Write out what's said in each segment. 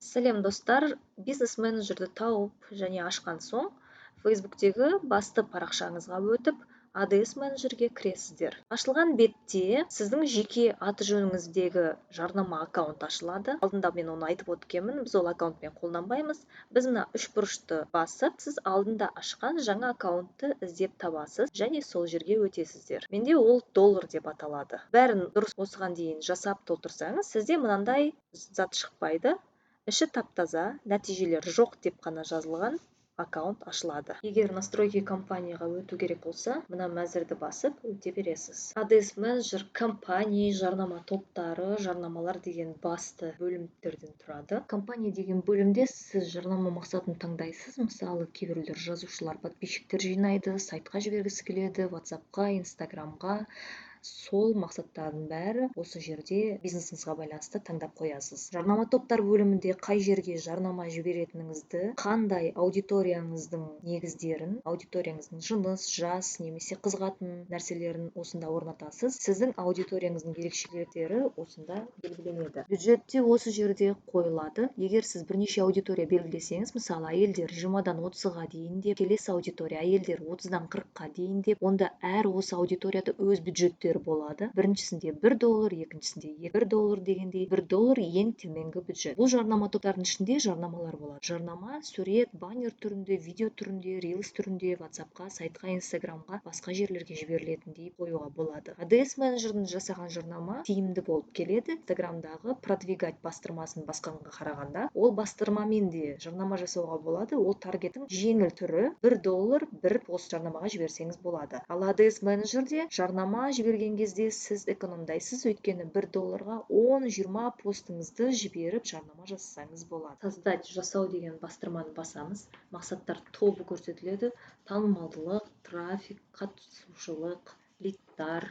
Сәлем, достар! Бизнес менеджерді тауып және ашқан соң, Фейсбуктегі басты парақшаңызға өтіп, Ads менеджерге кіресіздер. Ашылған бетте сіздің жеке аты жөніңіздегі жарнама аккаунт ашылады. Алдында мен оны айтып өткенмін, біз ол аккаунтпен қолданбаймыз. Біз мына үш бұрышты басып, сіз алдында ашқан жаңа аккаунтты іздеп табасыз және сол жерге өтесіздер. Менде ол доллар деп аталады. Бәрін дұрыс осыған дейін жасап толтырсаңыз, сізде мынандай зат шықпайды. Іші тап-таза, нәтижелер жоқ деп қана жазылған аккаунт ашылады. Егер настройки кампанияға өту керек болса, мына мәзірді басып өте бересіз. Ads менеджер кампания, жарнама топтары, жарнамалар деген басты бөлімдерден тұрады. Кампания деген бөлімде сіз жарнама мақсатын таңдайсыз. Мысалы, кейбіреулер, жазушылар, подписчиктер жинайды, сайтқа жібергісі келеді, Ватсапқа, Инстаграмға. Сол мақсаттардың бәрі осы жерде бизнесіңізге байланысты таңдап қоясыз. Жарнама топтар бөлімінде қай жерге жарнама жіберетініңізді, қандай аудиторияңыздың негіздерін, аудиторияңыздың жыныс, жас немесе қызығатын нәрселерін осында орнатасыз. Сіздің аудиторияңыздың ерекшеліктері осында белгіленеді. Бюджет те осы жерде қойылады. Егер сіз бірнеше аудитория белгілесеңіз, мысалы, әйелдер 20-дан 30-ға дейін деп, келесі аудитория әйелдер 30-дан 40-қа дейін деп, онда әр осы аудиторияда өз бюджеттері болады. Біріншісінде 1 доллар, екіншісінде 1 доллар дегендей. 1 доллар ең төменгі бюджет. Бұл жарнама топтардың ішінде жарнамалар болады. Жарнама сурет, баннер түрінде, видео түрінде, рилс түрінде Ватсапқа, сайтқа, Инстаграмға, басқа жерлерге жіберілетіндей қоюға болады. Ads менеджердің жасаған жарнама тиімді болып келеді Инстаграмдағы продвигать бастырмасын басқанға қарағанда. Ол бастырмамен де жарнама жасауға болады. Ол таргеттің жеңіл түрі, 1 доллар бір пост жарнамаға жіберсеңіз болады. Ал Ads менеджерде жарнама жіберген кезде сіз экономдайсыз, өйткені 1 долларға 10-20 постыңызды жіберіп, жарнама жасасаңыз болады. Создать, жасау деген бастырманы басамыз. Мақсаттар тобы көрсетіледі: танымалдылық, трафик, қатысушылық, лидтар,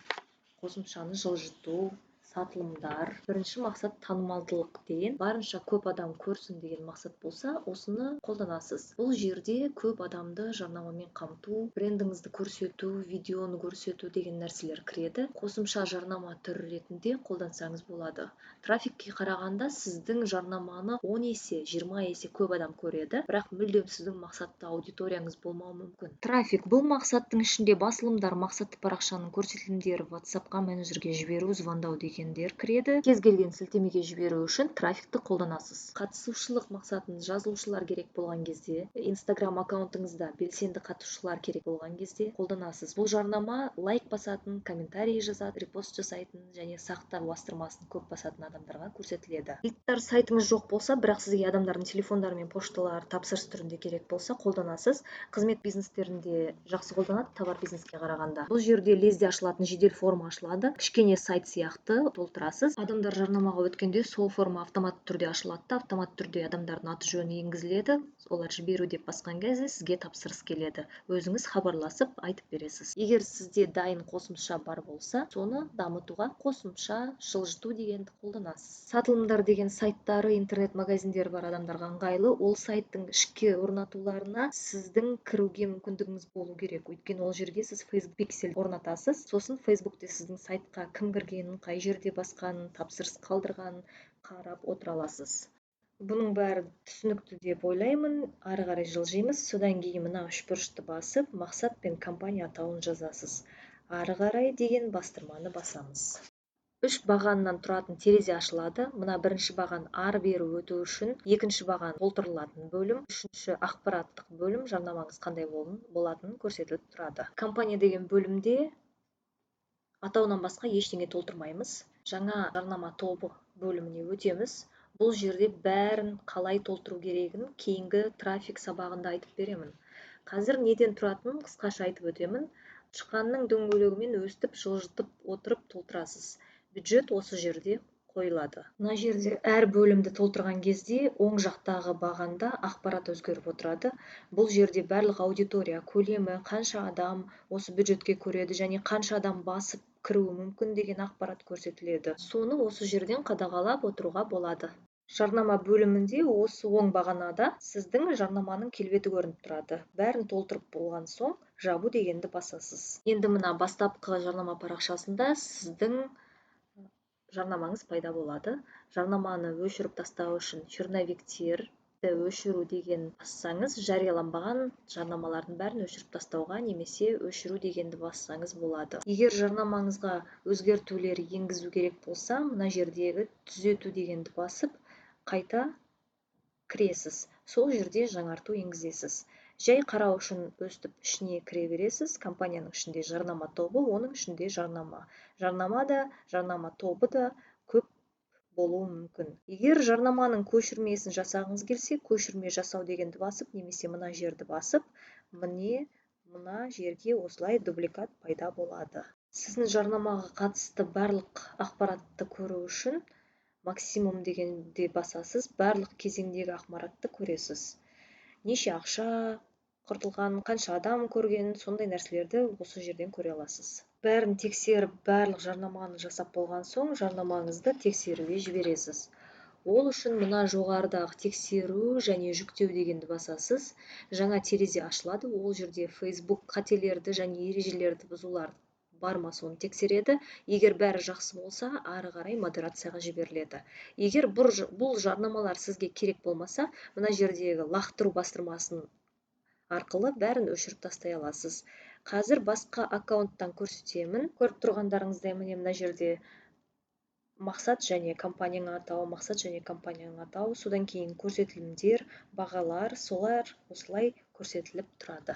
қосымшаны жылжыту, сатылымдар. Бірінші мақсат танымалдылық деген, барынша көп адам көрсін деген мақсат болса, осыны қолданасыз. Бұл жерде көп адамды жарнамамен қамту, брендіңізді көрсету, видеоны көрсету деген нәрселер кіреді. Қосымша жарнама түрі ретінде қолдансаңыз болады. Трафикке қарағанда сіздің жарнаманы 10 есе, 20 есе көп адам көреді, бірақ мүлдем сіздің мақсатты аудиторияңыз болмауы мүмкін. Трафик: бұл мақсаттың ішінде басылымдар, мақсатты парақшаның көрсетілімдері, Ватсапқа, менеджерге жіберу, звондау дегендер кіреді. Кез келген сілтемеге жіберу үшін трафикті қолданасыз. Қатысушылық мақсатын жазылушылар керек болған кезде, Инстаграм аккаунтыңызда белсенді қатысушылар керек болған кезде қолданасыз. Бұл жарнама лайк басатын, комментарий жазады, репост жасайтын және сақта бастырмасын көп басатын адамдарға көрсетіледі. Лидтар: сайтыңыз жоқ болса, бірақ сізге адамдардың телефондары мен пошталары тапсырыс түрінде керек болса, қолданасыз. Қызмет бизнестерінде жақсы қолданады товар бизнеске қарағанда. Бұл жерде лезде ашылатын жедел форма ашылады. Кішкене сайт сияқты толтырасыз. Адамдар жарнамаға өткенде, сол форма автоматты түрде ашылады да, автоматты түрде адамдардың аты жөні енгізіледі. Олар жіберу деп басқан кезде сізге тапсырыс келеді, өзіңіз хабарласып айтып бересіз. Егер сізде дайын қосымша бар болса, соны дамытуға қосымша жылжыту дегенді қолданасыз. Сатылымдар деген сайттары, интернет магазиндері бар адамдарға ыңғайлы. Ол сайттың ішкі орнатуларына сіздің кіруге мүмкіндігіңіз болу керек, өйткені ол жерге сіз Facebook пиксель орнатасыз. Сосын Фейсбукте сіздің сайтқа кім кіргенін, қай жерде басқанын, тапсырыс қалдырғанын қарап отыра аласыз. Бұның бәрі түсінікті деп ойлаймын. Ары қарай жылжимыз. Содан кейін мына үшбұрышты басып, мақсат пен компания атауын жазасыз. Ары қарай деген бастырманы басамыз. Үш бағаннан тұратын терезе ашылады. Мына бірінші баған ары бері өту үшін, екінші баған толтырылатын бөлім, үшінші ақпараттық бөлім, жарнамаңыз қандай болатынын көрсетіліп тұрады. Компания деген бөлімде атауынан басқа ештеңе толтырмаймыз. Жаңа жарнама тобы бөліміне өтеміз. Бұл жерде бәрін қалай толтыру керегін кейінгі трафик сабағында айтып беремін. Қазір неден тұратынын қысқаша айтып өтемін. Тышқанның дөңгелегімен өстіп жылжытып отырып толтырасыз. Бюджет осы жерде қойылады. Мына жерде әр бөлімді толтырған кезде оң жақтағы бағанда ақпарат өзгеріп отырады. Бұл жерде барлық аудитория көлемі, қанша адам осы бюджетке көреді және қанша адам басып кіруі мүмкін деген ақпарат көрсетіледі. Соны осы жерден қадағалап отыруға болады. Жарнама бөлімінде осы оң бағанада сіздің жарнаманың келбеті көрініп тұрады. Бәрін толтырып болған соң, жабу дегенді басасыз. Енді мына бастапқы жарнама парақшасында сіздің Жарнамаңыз пайда болады. Жарнаманы өшіріп тастау үшін «Черновиктерді өшіру» деген бассаңыз, жарияланбаған жарнамалардың бәрін өшіріп тастауға немесе «Өшіру» дегенді бассаңыз болады. Егер жарнамаңызға өзгертулер енгізу керек болса, мына жердегі «Түзету» дегенді басып, қайта кіресіз, сол жерде жаңарту енгізесіз. Жай қарау үшін өстіп ішіне кіре бересіз. Компанияның ішінде жарнама тобы, оның ішінде жарнама. Жарнама да, жарнама тобы да көп болуы мүмкін. Егер жарнаманың көшірмесін жасағыңыз келсе, «Көшірме жасау» дегенді басып немесе мына жерді басып, міне, мына жерге осылай дубликат пайда болады. Сіздің жарнамаға қатысты барлық ақпаратты көру үшін «Максимум» дегенді басасыз. Барлық кезеңдегі ақпаратты көресіз: неше ақша құртылған, қанша адам көрген, сондай нәрселерді осы жерден көре аласыз. Бәрін тексеріп, барлық жарнаманы жасап болған соң, жарнамаңызды тексеруге жібересіз. Ол үшін мына жоғарыдағы «Тексеру және жүктеу» дегенді басасыз. Жаңа терезе ашылады. Ол жерде Facebook қателерді және ережелерді бұзулар бар ма, соны тексереді. Егер бәрі жақсы болса, ары қарай модерацияға жіберіледі. Егер бұл жарнамалар сізге керек болмаса, мына жердегі «Лақтыру» бастырмасын арқылы бәрін өшіріп тастай аласыз. Қазір басқа аккаунттан көрсетемін. Көріп тұрғандарыңыздай, міне, мына жерде мақсат және компанияның атауы, мақсат және компанияның атауы, содан кейін көрсетілімдер, бағалар, солар осылай көрсетіліп тұрады.